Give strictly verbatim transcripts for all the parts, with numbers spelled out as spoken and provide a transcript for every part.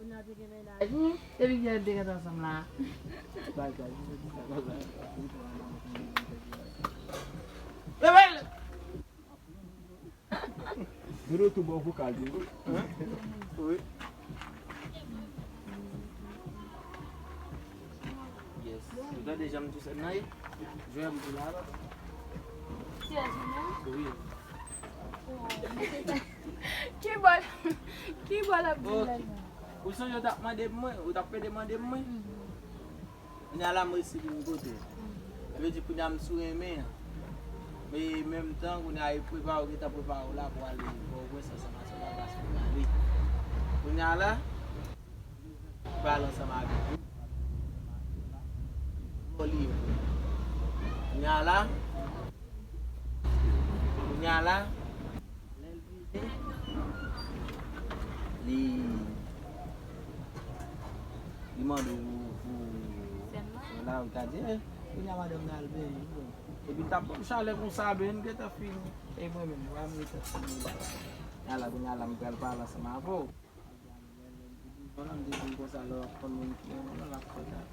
Kounye a te gen mennaj, wi. Depi kilè nou te gentan ansanm la? Bagay, bagay. Bebe! Dodo tou bon vokal, tou. Hein? Wi. Yes. Ou tande jan m di sèn nan ye? Jwè m di la la. Serye menm? Wi. Oh, men se sa. Ki bò l, ki bò l ap di la? Ok. Ou sonje ou t ap mande m mwen, ou t ap pede mande m mwen? Kounye a la m resi vin kote w. Sa vle di kounye a m sou renmen an. Men menm tan kounye a e prepare w gentan prepare w la pou ale Pòtoprens ansanm a Sòl Agas pou ale. Kounye a la, pral ansanm avèk ou. Lò li ye. Kounye a la, kounye a la, lè l vini, li, li mande w pou, pou sèn la, ou ka di, eh, kounye a madanm nan al benyen, bon. Epi l t ap ban m chalè konsa, ben, n gentan fini. E mwen menm, m pa m rete fini la. Ala, kounye a la, m pral pale ansanm avè w. Bon, m te di l konsa, lè w ap konn moun ki renmen w, l ap kontan.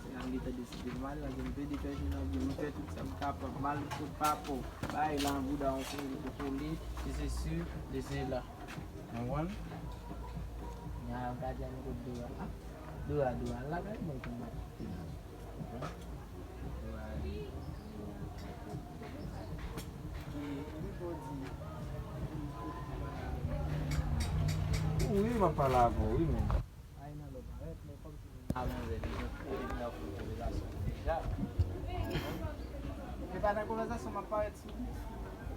Se la m gentan deside pou m ale, paske m pede fè jounen an byen, m fè tout sa m kapab, m al kot papa w, bay lan bouda yon kouri pou kole, e se si, e se la. Ou konprann? Nya gade an kot Dora. Ah, Dora, Dora, al lakay mwen pou m ap kite la. Ou konprann? Dora, Wi, m ap pale avè w, wi, men. Ay nan lè w parèt, men kòmsi moun nan manzè, li gen pwoblèm nan konvèsasyon deja. Se pa nan konvèsasyon m ap parèt sou li.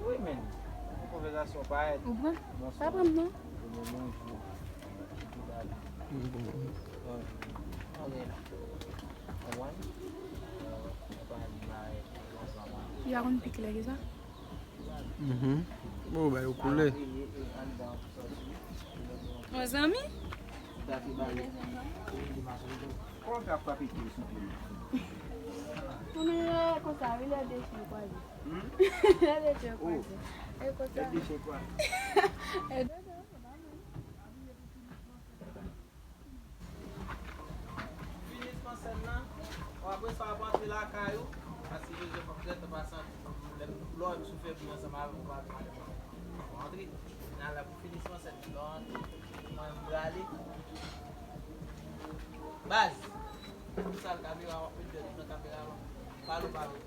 Wi, men. Konvèsasyon parèt. Ou pran? Bonswa. Pa pran m, non. Bonjou. Bonjou. Bonjou. Ok. Konprann? Euh, konprann, li pa konn pi klè ke sa. Mhm. Bon, ba yo koule. Mezanmi. Konnen lè konsa, wi, lè de chen kwaze. Hmm? Lè de chen kwaze. E konsa. Lè de chen kwaze. E dodo, se pa mwen. Finisman sèn nan, apre sa w ap rantre lakay ou, paske Jezi fòk trè pasan, lè w menm sou fè bri ansanm avè w, ou pa vin avè mwen. Ou rantre, n al la pou finisman sèn, lè w rantre, mwen m prale. Baz, pou sal kamera, w ap met dèt nan kamera, pale w pa vle.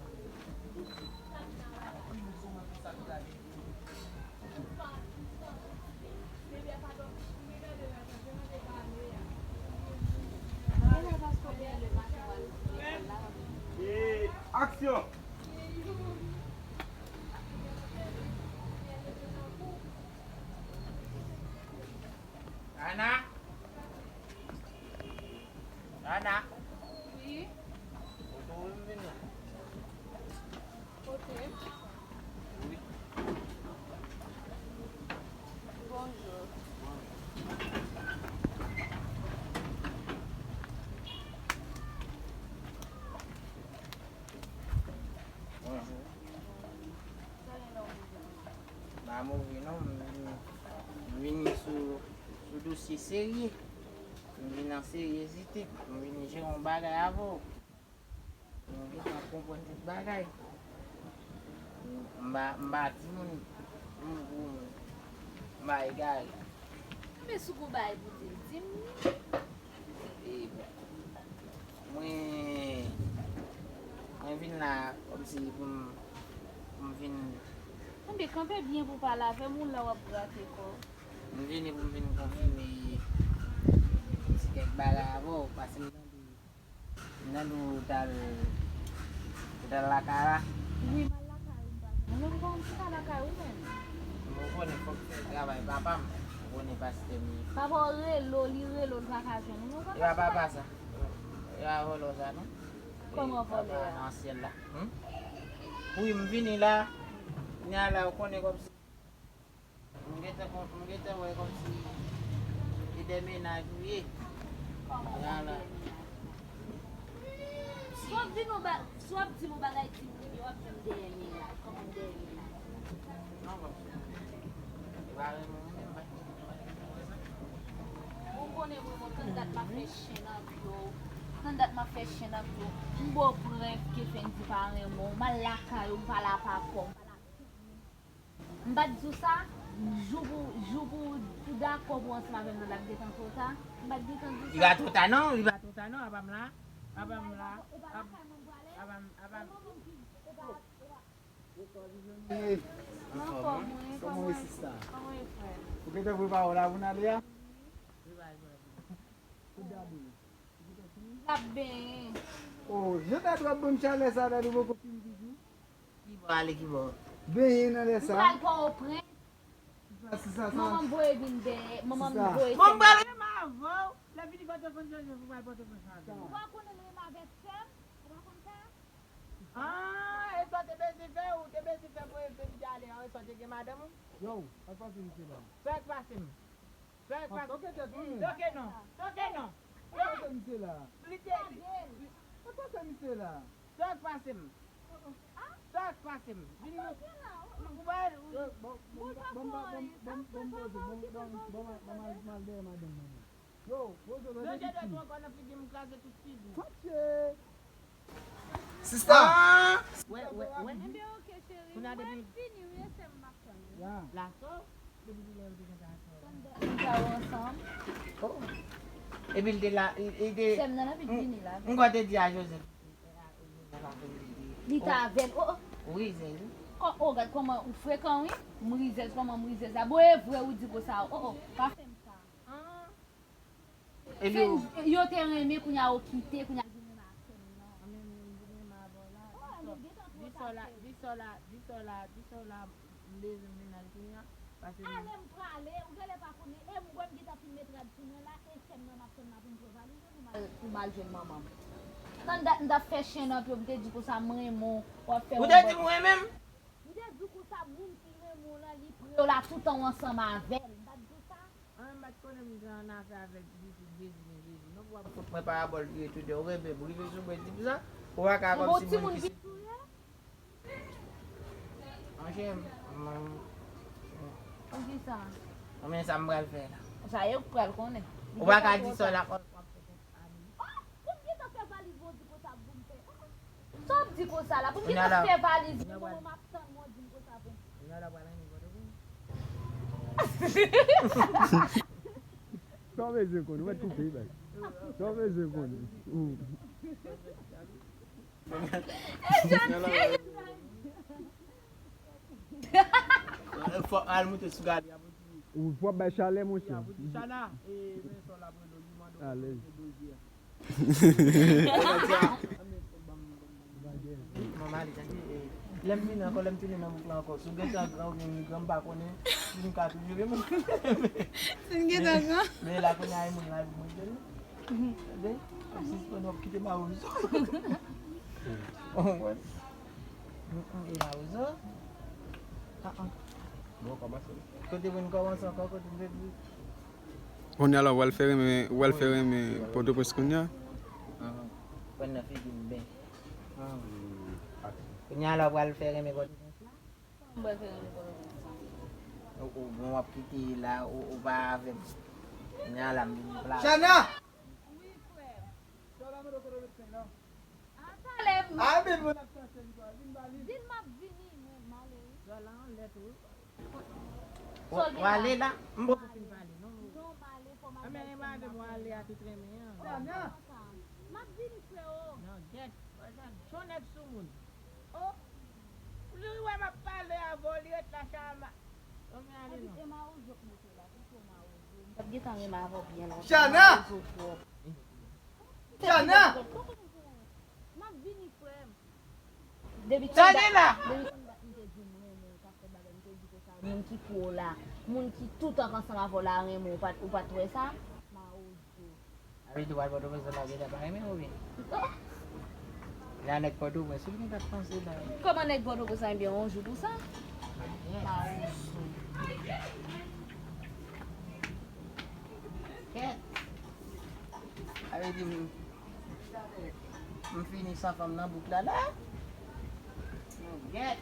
Aksyon! Ana! Ana! Wi? Ou tou wi m vini. Kote? Wi. Bonjou. Bonjou. Pa move non, m vini, m vini sou, sou dosye serye. M vini an seryezite. M vini jere yon bagay avè w. M gentan konprann tout bagay. M pa, m pa timoun, m gwo moun. M pa egare. Men si w gon bagay pou di m, di m li. E bon. Mwen, mwen vin la kòmsi pou m, pou m vin. Tanbe, kanpe byen pou w pale avè m, ou la w ap grate kò w. M vini pou m vin konfime ti kèk bagay avè w, paske m tande, m tande w t al, w t al lakay la. Wi, m al lakay ou, m pa jwenn ou. Mwen menm, m pa lakay ou menm. Ou konnen fòk fè travay papa m. Ou konnen pastè m ye. Papa w rele w, li rele w, li pa ka jwenn ou. E pa papa sa. E pa vòlè sa, non. Kòman vòlè a? Nan syèl la. Hmm? Wi, m vini la. Kounye a la, ou konnen kòmsi. M gentan kon-, m gentan wè kòmsi e de mennaj ou ye. Kòman de mennaj? Si w ap di nou ba-, si w ap di m yon bagay, di m li byen, w ap di m de mennaj. Kòman de mennaj? Non, bon. E pa renmen mwen, men m pa t gen pou mwen renmen mwen sa. Ou konnen mwen, mwen, kanta Fè chen nan pye w. Tann dat m ap fè chen nan pye w. M ba w prèv ke Fendy pa renmen w. M al lakay ou, m pale a papa w, m pale a tout moun. M pa t di w sa, jou pou, jou pou, pou dakò pou ansanm avè m nan l ap gentan twò ta. M pa t gentan di w sa. Li pa twò ta non, li pa twò ta non, apa m la, apa m la, apa m, apa m. Anfòm, wi. Kòman w ye, sista? Kòman w ye, frè? Ou gentan prepare w la pou n ale a? Kote Dadou? L ap benyen. Oh, jan Dadou ap ban m chalè sa, Dadou poko fini toujou. Ki bò ale, ki bò? Benyen nan lè sa. M pral Pòtoprens. Sista, sista, sa. Manman m voye vin dèyè, manman m voye. Bon, m pral renmen avè w. Lè fini Pòtoprens, jodi a, pou pral Pòtoprens avè m. Ou pa konnen m renmen avèk sè m? Ou pa konn sa? Ah, e sa w te bezwen fè, ou te bezwen fè pou evite ale a, e sa w te gen madanm ou? Yo, al pase misye la. Sa k pase m? Sa k pase m? Toke tèt ou, wi. Toke non, toke non. Al pase misye la. Li te, li, li. Al pase misye la. Sa k pase m? Sa k pase m? Vin nou. Ou pa, ou, bon, bon, bon, bon, bon, bon, bon, bon, bon, mal dèyè madanm mwen. Yo, poze w nan figi m. Manje dwèt ou ankò nan figi m, m kraze tout figi w. Fache! Sista! Ah! Wè, wè, wè. Ebyen, oke, cheri. Mwen fini, wi, e sè m m ap tann, wi. Ya. Laso, depi kilè yo te konn sa ansanm? Tann dat nou pa ansanm. Oh. Epi l te la, li, li te. Sè m nan anvi vini la. M kwè te di a Joseph. Li t avè l. Oh, oh. Rizèz, wi. Oh, oh, gad kòman ou frekan, wi. M rizèz, kòman m rizèz la. Bon, e vre ou di konsa. Oh, oh, pa fè m sa. Ah. Epi yo te renmen, kounye a yo kite, kounye a vin renmen ak sè m nan. Anmè, m vin renmen avè w la. Oh, anmè, gentan twò ta, cheri. Di sa w la, di sa w la, di sa w la, m bezwen m vin al kounye a, paske m. Ale m prale, ou genlè pa konnen, e m wè m gentan fin met rad sou mwen la, e sè m nan m ap tann la pou m pran valiz mwen pou m al, pou m al jwenn manman m. Tann dat m t ap fè chen nan pye w, m te di konsa m renmen w, w ap fè yon bòt. Ou te di m renmen m? M te di w konsa, moun ki renmen w lan, li pre w la, toutan w ansanm avè l. M pa t di w sa? An, m pa t konnen m te ann afè avèk Jezi, Jezi, men Jezi. Non, pou w ap fout mwen parabòl vire tounen, ou renmen m, ou rive sou mwen, di m sa, ou pa ka kòmsi moun ki se. An, chen, m, m, m. Pou ki sa? Konbyen sa m pral fè la? Sa yo k pral konnen. Ou pa ka di sa la, w ap fè. Oh! Pou m gentan fè valiz mwen, w di konsa pou m fè. Oh, oh. Sa w ap di konsa la? Pou m gentan fè valiz mwen, mwen, m ap tann mwen, w di m konsa pou m. Kounye a la pral renmen Pòtoprens. Sa w bezwen konnen, ou mèt koupe, bay. Sa w bezwen konnen. Ou. Fò al moute sou gade a pou di. Ou w ap bay chalè, monchè. Pou di Chana, e, men sa w la pran do li mande w pou mete do di a. Mwen ale, tande, e, lè m vini ankò, lè m tounen nan bouk la ankò, si w gentan gran oubyen imigran, m pa konnen, si m ka toujou renmen. Si m gentan gran. Men la, kounye a, e moun la vin mwen tande. Tande? Kòmsi w ap kite mawozo. Ou konprann? Mm, mm, e mawozo. Ah, ah. Bon, kòmanse. Kote pou n kòmanse ankò, kote n te di? Kounye a la, w al fè renmen, w al fè renmen Pòtoprens kounye a? Ahn. Pran nan figi m byen. Ahn. Kounye a la, w al fè renmen Pòtoprens la? Mwen fè yon pwoblèm sa. Ou, ou, bon, w ap kite la, ou, ou pa avè m. Kounye a la, m vin plase. Chana! Wi, frè. Sa la, mwen kote w met pen nan. A, talè m. A, men mwen ap chache li, vin ba li. Di l m ap vini, mwen, m ale, wi. Sa la, anlè tou, wi. W ale la? M poko fin pale, non. Non, m ale, fò m al. A, men, madanm, w ale a tout renmen an. Chana! M ap vini, freo. Non, gèt. Son nèg sou moun. Oh! Li wè m ap pale avè w, li ret la chama. Bon, men ale non. Epi e mawozo k mete w la, tou fò mawozo. M t ap gentan renmen avè w byen lontan. Chana! Mawozo twòp. Chana! M ap vini, frè m. Depi konn dat, depi konn dat m te di w m renmen w, t ap fè bagay, m te di konsa, moun ki pran w la, moun ki toutan k ansanm avè w la renmen w, ou pa t, ou pa t wè sa? Mawozo. Sa vle di w al Pòtoprens la gentan pa renmen w oubyen? Oh! La nèg Pòtoprens, ou gentan panse la. Kòman nèg Pòtoprens la, ebyen, yon jou pou sa? Mawozo. Kèt. Sa vle di m, m fini san fanm nan bouk la la? Gèt.